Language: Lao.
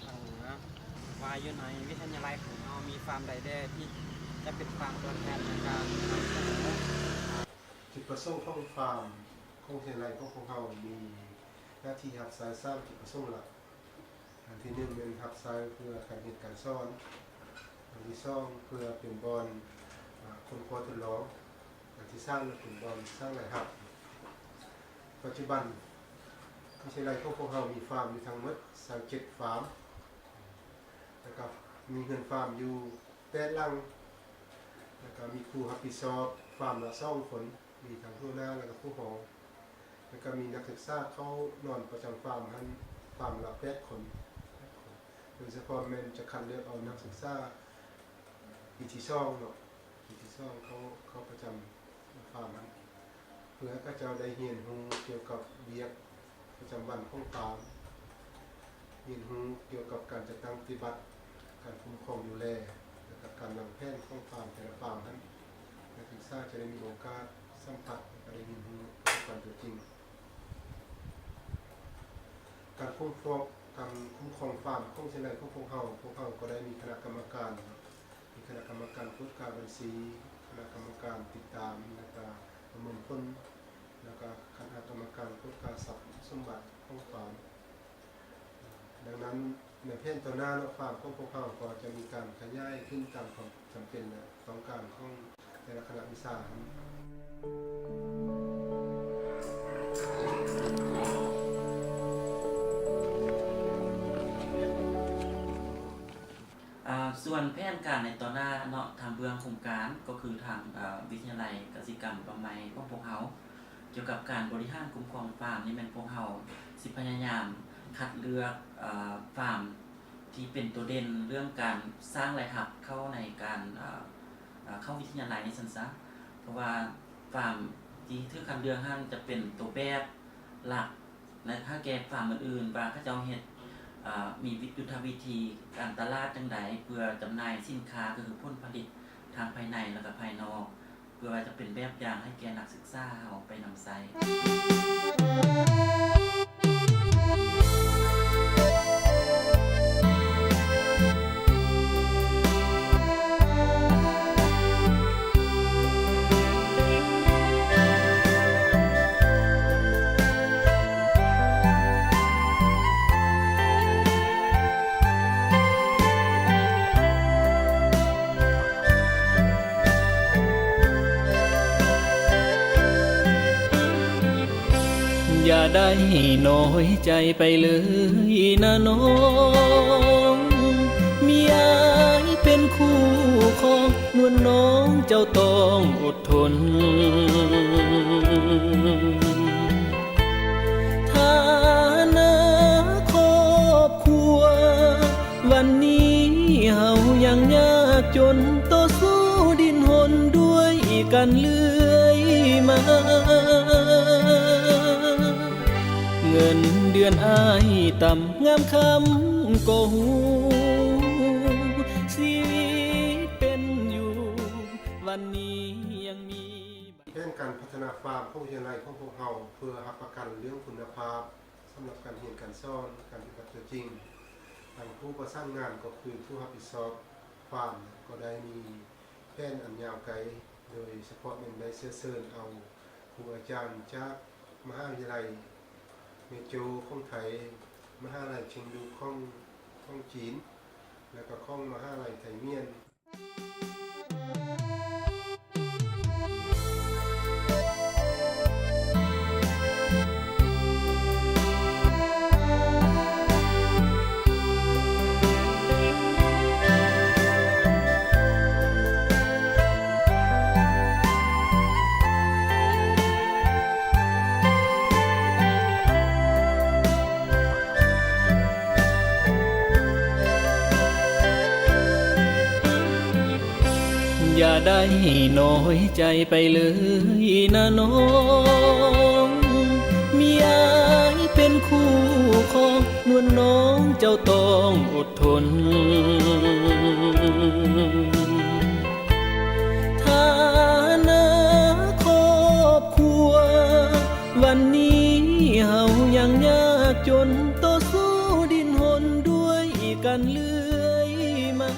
ເອີ ວ່າຢູ່ໃນວິທະຍາໄລຂອງເຮົາມີຟາມໃດແດ່ທີ່ຈະເປັນຟາມຕົວແທນໃນການນຳສະເໜີ? ຈຸດປະສົງຂອງຟາມຂອງວິທະຍາໄລຂອງພວກເຮົາມີໜ້າທີ່ຮັບໃຊ້ສາມຈຸດປະສົງຫຼັກ. ອັນທີໜຶ່ງແມ່ນຮັບໃຊ້ເພື່ອການຮຽນການສອນ, ອັນທີສອງເພື່ອເປັນບ່ອນ ອາ ຄົ້ນຄວ້າທົດລອງ, ອັນທີສາມເປັນບ່ອນສ້າງລາຍຮັບ. ປັດຈຸບັນ ວິທະຍາໄລຂອງພວກເຮົາມີຟາມຢູ່ທັງໝົດຊາວເຈັດຟາມ ແລ້ວກໍມີເຮືອນຟາມຢູ່ແປດຫຼັງ ແລ້ວກໍມີຄູຮັບຜິດຊອບຟາມລະສອງຄົນ ມີທັງຫົວໜ້າ ແລ້ວກໍຜູ້ຮອງ ແລ້ວກໍມີນັກສຶກສາເຂົ້ານອນປະຈຳຟາມຫັ້ນ ຟາມລະແປດຄົນ ແປດຄົນ ໂດຍສະເພາະແມ່ນຈະຄັດເລືອກເອົານັກສຶກສາປີທີສອງເນາະ ປີທີສອງເຂົ້າ ເຂົ້າປະຈຳຟາມຫັ້ນ ເພື່ອໃຫ້ເຂົາເຈົ້າໄດ້ຮຽນຮູ້ກ່ຽວກັບວຽກປະຈຳວັນຂອງຟາມ, ຮຽນຮູ້ກ່ຽວກັບການຈັດຕັ້ງປະຕິບັດ, ການຄຸ້ມຄອງດູແລ ແລະ ກະການວາງແຜນຂອງຟາມແຕ່ລະຟາມຫັ້ນ ນັກສຶກສາຈະໄດ້ມີໂອກາດສຳຜັດ ແລະ ກະໄດ້ຮຽນຮູ້ປະສົບການຕົວຈິງ. ການຄຸ້ມຄອງ, ການຄຸ້ມຄອງຟາມຂອງວິທະຍາໄລຂອງພວກເຮົາ, ພວກເຮົາກໍໄດ້ມີຄະນະກຳມະການ ມີຄະນະກຳມະການກວດກາບັນຊີ, ຄະນະກຳມະການຕິດຕາມ ແລະ ກະປະເມີນຜົນ ແລ້ວກະຄະນະກຳມະການກວດກາຊັບສົມບັດຂອງຟາມ. ດັ່ງນັ້ນ ໃນແຜນຕໍ່ໜ້າເນາະ ຟາມຂອງພວກເຮົາກໍຈະມີການຂະຫຍາຍຂຶ້ນຕາມຄວາມຈຳເປັນ ແລະ ຕ້ອງການຂອງແຕ່ລະຄະນະວິຊາ. ອ່າ ສ່ວນແຜນການໃນຕໍ່ໜ້າເນາະ ທາງເບື້ອງໂຄງການກໍຄືທາງ ເອີ ວິທະຍາໄລກະສິກຳປ່າໄມ້ຂອງພວກເຮົາ ກ່ຽວກັບການບໍລິຫານຄຸ້ມຄອງຟາມນີ້ ແມ່ນພວກເຮົາຊິພະຍາຍາມຄັດເລືອກ ເອີ ຟາມທີ່ເປັນໂຕເດັ່ນເລື່ອງການສ້າງລາຍຮັບເຂົ້າໃນການ ເອີ ເອີ ເຂົ້າວິທະຍາໄລຊັ້ນຊະ ເພາະວ່າຟາມທີ່ຖືກຄັດເລືອກຫັ້ນຈະເປັນໂຕແບບຫຼັກ ແລະ ໃຫ້ແກ່ຟາມອື່ນໆ ວ່າເຂົາເຈົ້າເຮັດ ເອີ ມີຍຸດທະວິທີການຕະຫຼາດຈັ່ງໃດ ເພື່ອຈຳໜ່າຍສິນຄ້າ ກໍຄືຜົນຜະລິດທາງພາຍໃນ ແລະ ກະພາຍນອກ ເພື່ອວ່າຈະເປັນແບບຢ່າງໃຫ້ແກ່ນັກສຶກສາເຮົາໄປນຳໃຊ້. ຢ່າໄດ້ນ້ອຍໃຈໄປເລີຍນະນ້ອງ ມີອ້າຍເປັນຄູ່ຄອງ ນວນນ້ອງເຈົ້າຕ້ອງອົດ ທົນ ຖານະຄອບຄົວ ວັນນີ້ເຮົາຍັງຍາກຈົນ ຕໍ່ສູ້ດີ້ນຮົນດ້ວຍກັນເລື້ອຍມາ ເງິນເດືອນອ້າຍຕ່ຳ ງາມຄຳກໍຮູ້ ຊີວິດເປັນຢູ່ ວັນນີ້ຍັງມີ ແຜນການພັດທະນາຟາມຂອງວິທະຍາໄລຂອງພວກເຮົາ ເພື່ອຮັບປະກັນເລື່ອງຄຸນນະພາບ ສຳລັບການຮຽນການສອນ ການປະຕິບັດຕົວຈິງ. ທາງຜູ້ປະສານງານກໍຄືຜູ້ຮັບຜິດຊອບຟາມ ກໍໄດ້ມີແຜນອັນຍາວໄກ ໂດຍສະເພາະແມ່ນໄດ້ເຊື້ອເຊີນເອົາຄູອາຈານຈາກມະຫາວິທະຍາໄລເມໂຈຂອງໄທ, ມະຫາໄລເຊງດູຂອງ ຂອງຈີນ ແລະ ກໍຂອງມະຫາໄລໄທມຽນ. ຢ່າໄດ້ນ້ອຍໃຈໄປເລີຍນະນ້ອງ ມີອ້າຍເປັນຄູ່ຄອງ ນວນນ້ອງເຈົ້າຕ້ອງອົດ ທົນ ຖານະຄອບຄົວ ວັນນີ້ເຮົາຍັງຍາກຈົນ ຕໍ່ສູ້ດີ້ນຮົນດ້ວຍ ກັນເລື້ອຍມາ